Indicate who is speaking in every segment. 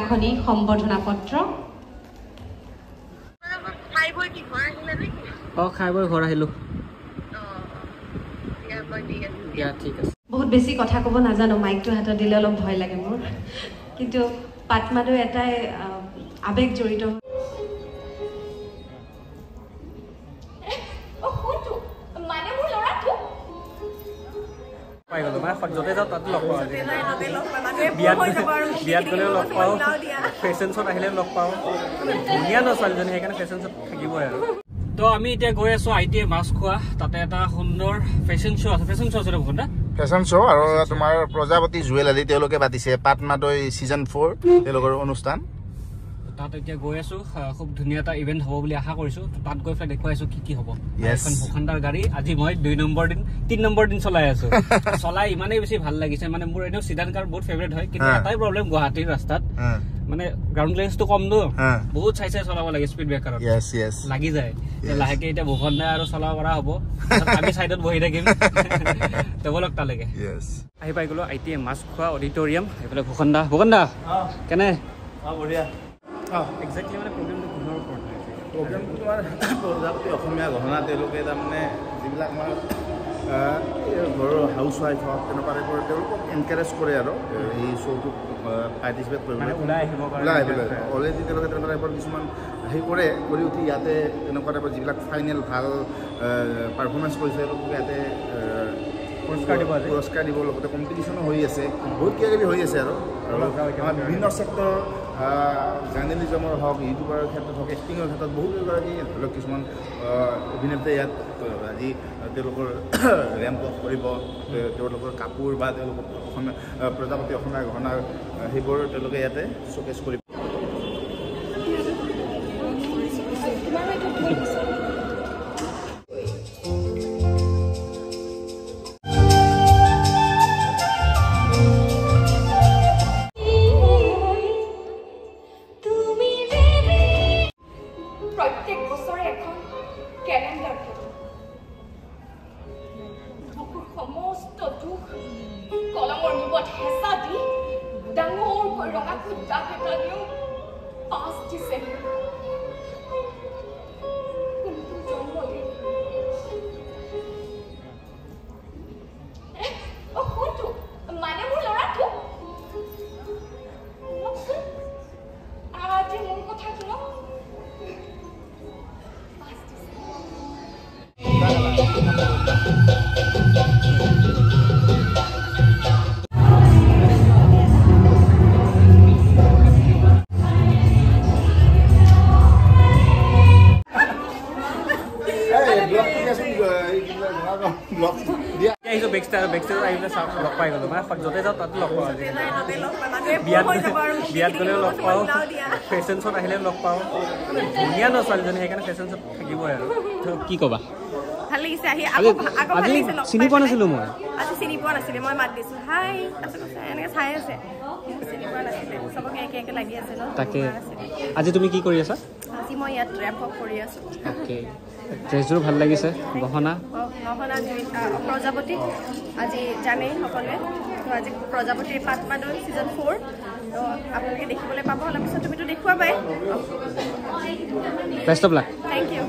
Speaker 1: এখনি সম্বৰ্ধনা পত্ৰ।
Speaker 2: খাই বৈ ঘৰ আহিলো।
Speaker 1: বহুত বেছি কথা ক'ব নাজানো, মাইকটো হাতত দিলে অলপ ভয় লাগে মোৰ, কিন্তু পাটমাদৈ এটাই আৱেগ জড়িত।
Speaker 2: পাই গ'লো মানে য'তে যাওঁ তাতে লগ পাওঁ, বিয়াত গ'লেও লগ পাওঁ, ফেশ্বন শ্ব'ত আহিলেও লগ পাওঁ। ধুনীয়া ন ছোৱালীজনী, সেইকাৰণে ফেশ্বন শ্ব'ত থাকিবই আৰু। তো আমি এতিয়া গৈ আছো I T I মাছখোৱা, তাতে এটা সুন্দৰ ফেশ্বন শ্ব' আছে। ফেশ্বন শ্ব' আছে ভূপেন দা?
Speaker 3: ফেশ্বন শ্ব' আৰু তোমাৰ প্ৰজাপতি জুৱেলাৰী তেওঁলোকে পাতিছে পাটমাদৈ ছিজন 4 তেওঁলোকৰ অনুষ্ঠান।
Speaker 2: তাত এতিয়া গৈ আছো, খুব ধুনীয়া এটা ইভেণ্ট হ'ব বুলি আশা কৰিছো। তাত গৈ পেলাই দেখুৱাই আছো কি কি হ'ব। এখন ভূষণদাৰ গাড়ী আজি মই 2 নম্বৰ দিন 3 নম্বৰ দিন চলাই আছো। চলাই ইমানেই বেছি ভাল লাগিছে, মানে মোৰ এনেও চিডান কাৰ বহুত ফেভৰেট হয়, কিন্তু এটাই প্ৰব্লেম গুৱাহাটীৰ ৰাস্তাত মানে গ্ৰাউণ্ড ক্লিয়াৰেন্সটো কম ন, বহুত চাই চাই চলাব লাগে, স্পীড ব্ৰেকাৰত লাগি যায়। লাহেকে এতিয়া ভূষণ দাই আৰু চলাব পৰা হ'ব, আমি চাইডত বহি থাকিম। বলক তালৈকে। আহি পাই গ'লো I T I Machkhowa auditorium. এইফালে ভূষণ দা। ভূষণ দা কেনে?
Speaker 3: বঢ়িয়া।
Speaker 2: একজেক্টলি মানে প্ৰগ্ৰেমটো কিহৰ ওপৰত হৈছে?
Speaker 3: প্ৰগ্ৰেমটো তোমাৰ প্ৰজাপতি অসমীয়া গহনা, তেওঁলোকে তাৰমানে যিবিলাক আমাৰ ঘৰৰ হাউচ ৱাইফ হওক তেনেকুৱা টাইপৰ তেওঁলোকক এনকাৰেজ কৰে আৰু এই শ্ব'টোত পাৰ্টিচিপেট কৰিবলৈ
Speaker 2: ওলাই আহিব,
Speaker 3: ওলাই আহিবলৈ অলৰেডি তেওঁলোকে তেনেকুৱা টাইপৰ কিছুমান হেৰি কৰে, কৰি উঠি ইয়াতে তেনেকুৱা টাইপৰ যিবিলাক ফাইনেল ভাল পাৰফৰ্মেঞ্চ কৰিছে তেওঁলোকক ইয়াতে পুৰস্কাৰ দিব, লগতে কম্পিটিশ্যনো হৈ আছে, বহুত কিবা কিবি হৈ আছে। আৰু আমাৰ বিভিন্ন ছেক্টৰৰ জাৰ্নেলিজমৰ হওক, ইউটিউবাৰৰ ক্ষেত্ৰত হওক, এক্টিঙৰ ক্ষেত্ৰত বহুত কেইগৰাকী ধৰি লওক কিছুমান অভিনেতাই ইয়াত আজি তেওঁলোকৰ ৰেম্প অফ কৰিব, তেওঁলোকৰ কাপোৰ বা তেওঁলোকৰ অসমীয়া প্ৰজাপতি অসমীয়া গহনাৰ সেইবোৰ তেওঁলোকে ইয়াতে শ্ব'কেছ কৰিব।
Speaker 2: লগ পাই গ'লো মানে য'তে যাওঁ তাতে লগ পাওঁ, বিয়াত গ'লেও লগ পাওঁ, ফেশ্বন শ্ব'ত আহিলেও লগ পাওঁ। ধুনীয়া ন ছোৱালীজনী, সেইকাৰণে ফেশ্বন শ্ব'ত থাকিবই আৰু। কি ক'বা?
Speaker 4: ভাল লাগিছে আহি। আকৌ ভাল লাগিছে,
Speaker 2: চিনি পোৱা নাছিলো মই,
Speaker 4: আজি চিনি পোৱা নাছিলে। মই মাত দিছো হাই, তাৰপিছত এনেকৈ চাই আছে, চিনি পোৱা নাছিলে। চবকে একে একে লাগি আছে ন।
Speaker 2: তাকে আজি তুমি কি কৰি আছা?
Speaker 4: আজি মই ইয়াত ৰেপ আপ কৰি আছো।
Speaker 2: অ'কে, ড্ৰেছযোৰ ভাল লাগিছে, গহনা
Speaker 4: গহনা প্ৰজাপতি আজি জানেই সকলোৱে, তো আজি প্ৰজাপতিৰ পাটমাদৈ ছিজন 4, তো আপোনালোকে দেখিবলৈ পাব অলপ পিছত। তুমিতো দেখুৱাবাই।
Speaker 2: Best of luck.
Speaker 4: Thank you.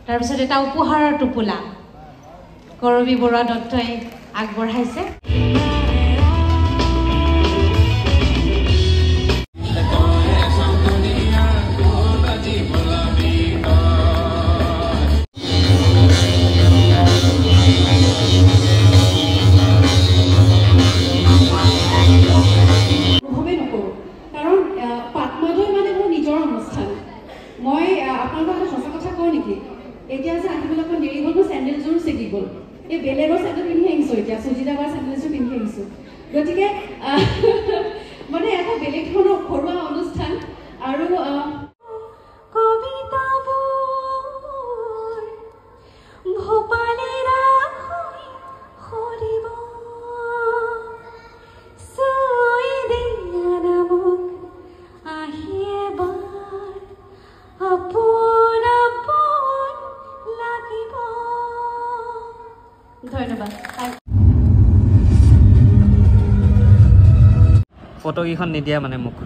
Speaker 1: তাৰপিছত এটা উপহাৰৰ টোপোলা কৰবী বৰুৱা দত্তই আগবঢ়াইছে।
Speaker 5: অনুভৱেই নকৰোঁ, কাৰণ পাটমাদৈ মানে মোৰ নিজৰ অনুষ্ঠান। মই আপোনালোকৰ এটা সঁচা কথা কওঁ নেকি, এতিয়া যে আহিবলৈ অকণ দেৰি হ'ল, মোৰ চেণ্ডেলযোৰো ছিগি গ'ল। এই বেলেগৰ চেণ্ডেল পিন্ধি আহিছোঁ, এতিয়া সুজিতা বাৰ চেণ্ডেলযোৰ পিন্ধি আহিছোঁ। গতিকে মানে এটা বেলেগ ধৰণৰ ঘৰুৱা অনুষ্ঠান। আৰু কবিতাবোৰ ভোপালেৰা হৈ সৰিব, চুই দিয়া না মোক আহি এবাৰ, আপোন আপোন লাগিব। ধন্যবাদ।
Speaker 2: ফটোকেইখন নিদিয়া মানে মোক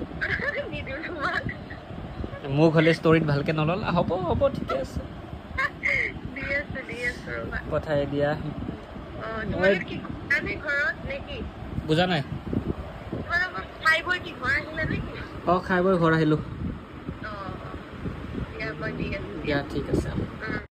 Speaker 2: মোক হ'লে ষ্টৰিত ভালকে নল'লা। হ'ব হ'ব, ঠিকে আছে, পঠাই দিয়া। বুজা নাই? অঁ, খাই বৈ ঘৰ আহিলোঁ। দিয়া, ঠিক আছে।